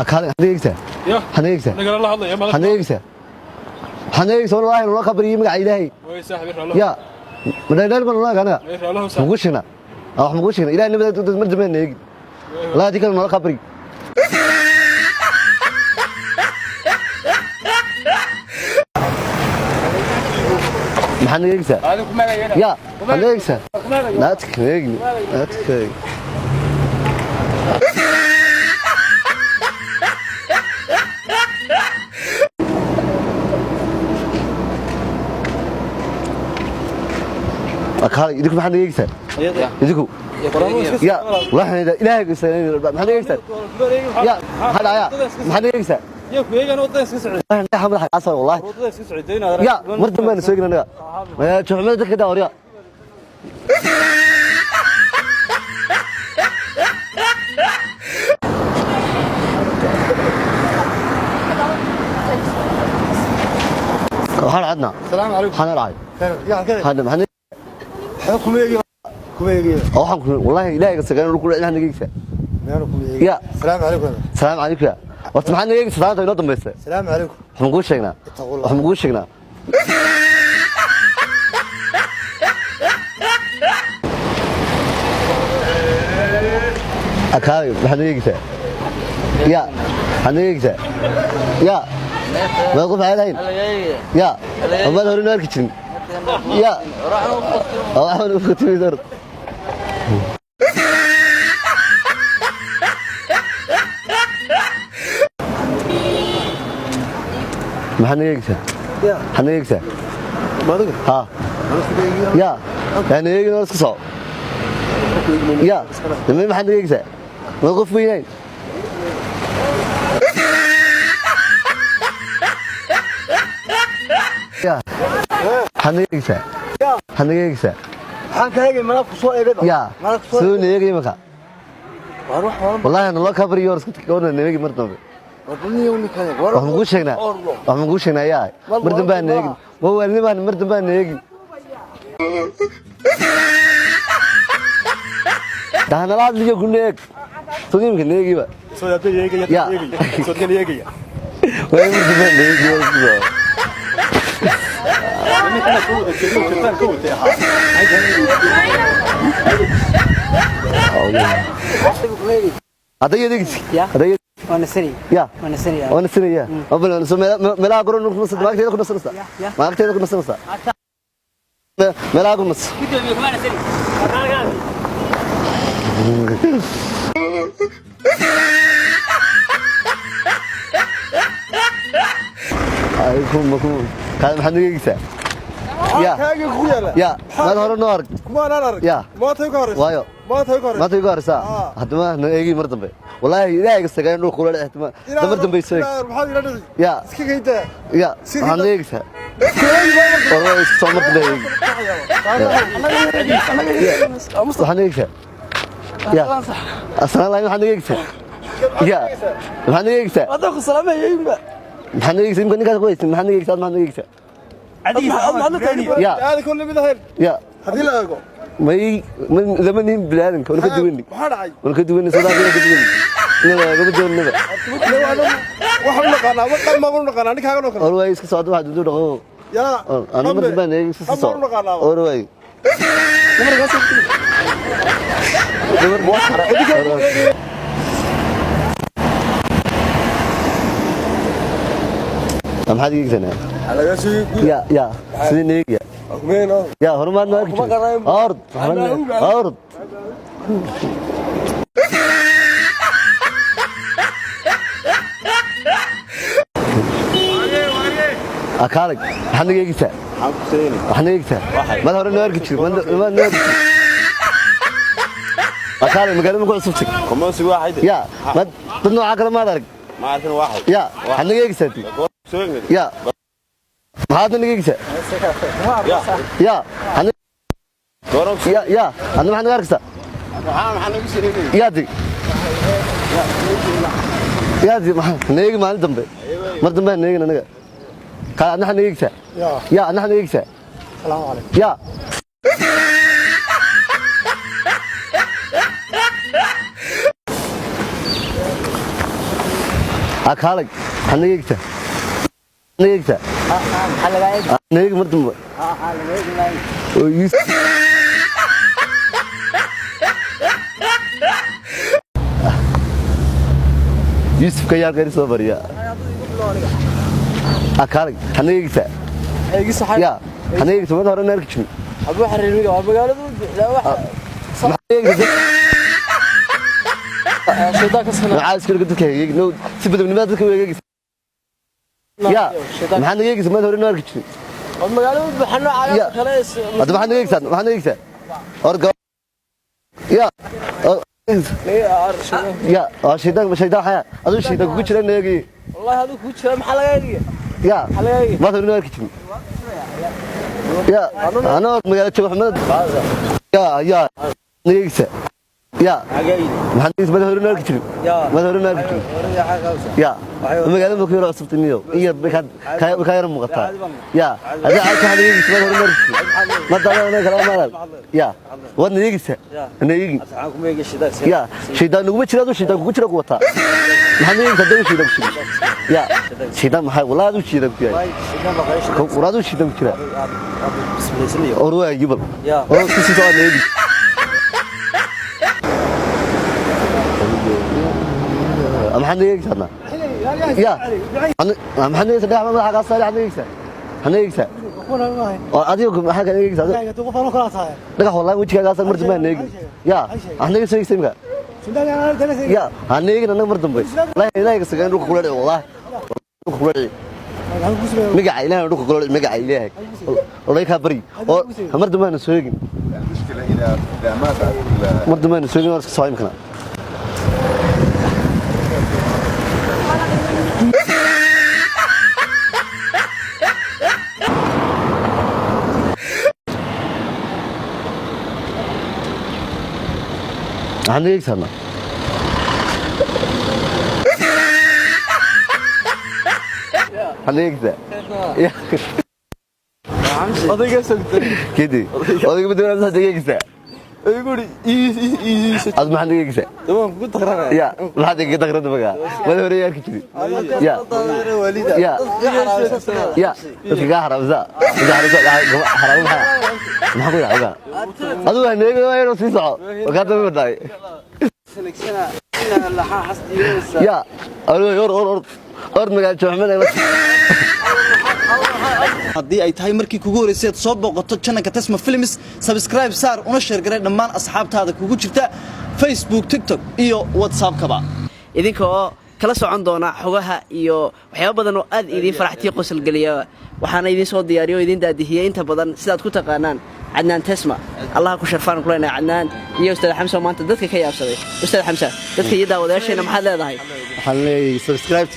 Kaale xaneegsa. Ya. Xaneegsa. Nagala la hadlaya ma Xaneegsa. Xaneegsa wallahi nala qabriyi magaca Ilaahay. Way saaxiib raallo. Ya. Madaynaal ma nala anaga. Way raallo Mugu sheegna. Wax mugu sheegna. Ilaahay nabad dad mar dambe neegi. Wallahi dikal nala qabri. Maxaa neegsa? Aad ku maagayna. Ya. Xaneegsa. Naadka neegi. Naadka. Kaale idinku maxaa neegsa? Idinku. Ya, waxaan Ilaahay ku sameeyay maxaa neegsa? Ya, maxaa dhacaya? Maxaa neegsa? Ya ku eegan wadada iska socday. Waxaan madaxa kaasar wallahi. Wadada iska socday inaad. Ya, mar dambe aan soo eegin anaga. Ma juxmada dadka daa warya. Waxaan cadna. السلام عليكم. Waxaan dhacay. يا كذا. Hadda maxaa حكم كوميدي. waxaan ku wallahi Ilaahay ka sagan ku dhacay nageegsa. كوميدي. Ya. السلام عليكم. Salaam calaykum. Horta maxaa nageegsa salaanta inoo dambaysa. السلام عليكم. Waxaan kuu sheegnaa. Waxaan kuu sheegnaa. Akaayo maxaa nageegsa? Ya. Maxaa nageegsa? Ya. Ma qof aan ahayn? Ya. Ma hore noo arki jirin. Ya. Waxaan u khutbay dar. Maxaa nageegsa? يا Maxaa nageegsa? ما ادري. Ha. Ya. Yani eegin oo iska soo. Ya. Dame maxaa nageegsa? Ma qof weynayn. Ya. Maxaa nageegsa? يا Maxaa nageegsa? waxaan ka eegay malabku soo eegay. Ya. Malabku soo. Soo neegay marka. War wax war. Wallahi nala kabriyo iska goona neegi mar dambe. Wadaniyo ninkan. War. Waxaan kuu sheegnaa. Waxaan kuu sheegnaa yaa. Mar dambe aan neegin. Waa waalnimaan mar dambe aan neegin. Dahanala hadliyo ku neeg. Soo imka neegiba. Soo yaabta eegaya. Ya. Soo eegaya. Waa mar dambe aan neegi waa isku soo. Hadday adeegsi. Ya. Hadday Waa nasani. ya. Waa nasani. Waa nasanaya. Waa soo meelaha garoon ku nasan maagteeda ku nasanaysa. Ya. Maagteeda ku nasanaysa. Meelaha ku nas. Gudoomiye kuma nasani. Ay kuma kuma. Kaad maxaad nageegaysaa? Ya. Kaaga ku yaala. Ya. Maad hore noo arag. Kuma aan arag. Ya. Maanta igu horeysa. Waayo. Maanta igu horeysa. Maanta igu horeysaa. Haddama na eegi mar dambe. Wallahi Ilaahay iga sagan dhul kula dhex tuma. Damar dambe soo eeg. Maxaad ila dhici? Ya. Iska kaydaa. Ya. Maxaad nageegaysaa? Wallahi iska soo mar dambe eegi. Waxaad nageegaysaa? Ya. Asalaam alaykum maxaad nageegaysaa? Ya. Maxaad nageegaysaa? Wadan ku salaamayo. Maxaad nageegaysaa? Imka ninkaas ku haysin maxaad nageegaysaa? Maxaad nageegaysaa? Ya. Aad kulli mid ahayn. Ya. Haddii la eego. May lama nin bilaadanka wana ka duwanni. Maxaa dhacay? Wana ka duwanni sadaaqina ka duwanni. Naba gaba duwannaba. Waxaan u naqaanaa, wax dhan baan u naqaanaa, ninkaaga noo kale. Or waay iska socdo waxaad dundu dhaqo. Ya. Anu mar dambe aan eegi iska Dhan soo. baan u naqaanaa. Or waay. Maxaad eegsanaa? Laga soo Ya ya sidii neegaya. Kumeen. Ya horumaad ma arki jirin. Ord ord. Akaalig maxaad naga eegaysaa? Waxaad naga eegaysaa? Maad hore noo arki jirin, maad noo arki jirin. Akaalig magaalada ma ku cusubtay? Kumosi waaxid. Ya maad dad noocaa kale maad arag? Ma arkin waaxid. Ya waxaad naga eegaysaa tii? Soo eegna. Ya maxaad naga eegaysaa? Ya. Ya waxaad Goorow. ya ya adna maxaad naga arkaysaa? Maxaa nagu sheegay? Ya di ya di maxaa naga maalin dambe mar dambe aan eegin anaga. Kaa adna maxaad naga eegaysaa? Ya. Ya adna maxaad naga eegaysaa? Salaamu calaykum. Ya. Kaalay, maxaad naga eegtaa? Naga eegtaa? Naga eegi mar dambe. Oo Yuusuf. Yuusuf ka yaar soo bariya. Kaalay, maxaad naga eegtaa? Ya, maxaad naga eegtaa? Mar hore na arki jirin. Maxaad naga eegtaa? Maxaa isku dadka eegi? No, si badabnimada dadka u eegaysa. Ya, maxaad naga eegaysaa? Mar hore na arki jirin. Ya. Hadda maxaad naga eegtaa? Maxaad naga eegtaa? Ya. Ya, waa shaydaan, shaydaan xaya. Aduu shaydaan kugu jira naga eegi. Ya, mar hore na arki jirin. Ya, anoo magaalo joogo xumada. Ya, ya, naga eegaysaa. Ya, maxaad naga eegaysaa? Mar hore na arki jirin. Mar hore na arki jirin. Ya, magaalada ma ku yaro cusubta niyow. In yar bay kaa yar muuqataa. Ya, haddii aad ka hadlaysid mar hore na arki jirin. Ma daawana kala maalan. Ya, waad na eegaysaa. Na eegi. Ya, shaydaan naguma jira, aduu shaydaan kugu jira ku wataa. Maxaad naga eegaysaa haddii shaydaan ku jiro? Ya, shaydaan maxay? Wallahi aduu shaydaan ku yahay. Wallahi aduu shaydaan ku jira. Or waa gibal. Oo ku sii socod na eegi. Maxaad naga eegaysaa? Ya, maxaad naga eegaysaa? Dhagax madaxa kaa saari, maxaad naga eegaysaa? Maxaad naga eegaysaa? Oo adiga maxaa ka eegaysaa? Dhagax wallahi wejigaaga kaa saar, mar dambe ha na eegin. Ya, maxaad naga soo eegaysaa imika? Ya, ha na eegin annaga mar dambe. Wallahi Ilaahay ka sagan dhulka kula dhici, wallahi. Dhulka kula dhici. Magaca Ilaahay dhulka kula dhici, magaca Ilaahay. Oday kaa bari. Oo mar dambe ha na soo eegin. المشكلة إذا مات Mar dambe ha na soo eegin, waan iska soo imikana. Maxaad naga eegaysaa? Maxaad naga eegaysaa? Ya. Kedi. Odayga ma doonaysaa maxaad naga eegaysaa? Ad maxaad naga eegaysaa? Ya, maxaad iga taqrada magaa? Mada hore yaa arki jirin. Ya. Ya. Ya, dadka kaa xaraamsa. Dadka xaraamsa, xaraamo maxaa? Maxaa ku yidhaha ogaa? Adigu ha naga waa inuu sii soco. Waa kaa dambe badhaay. Ya, adigu or or or or magaalo jooxmada. Haddii ay tahay markii kugu horreysay aad soo booqato channelka Tesma Films, subscribe saar una share garee dhammaan asxaabtaada kugu jirta Facebook, TikTok iyo WhatsApp-kaba. Idinka oo kala socon doona xogaha iyo waxyaabo badan oo aad idiin faraxtiyo qosol geliya, waxaana idiin soo diyaariyo oo idiin daadihiyey inta badan sidaad ku taqaanaan Cadnaan Tesma. Allaha ku sharfaan kuleenahay Cadnaan iyo Ustaad Xamsa oo maanta dadka ka yaabsaday. Ustaad Xamsa, dadka iyo daawadayaasheena maxaad leedahay? Waxaan leeyahay subscribe.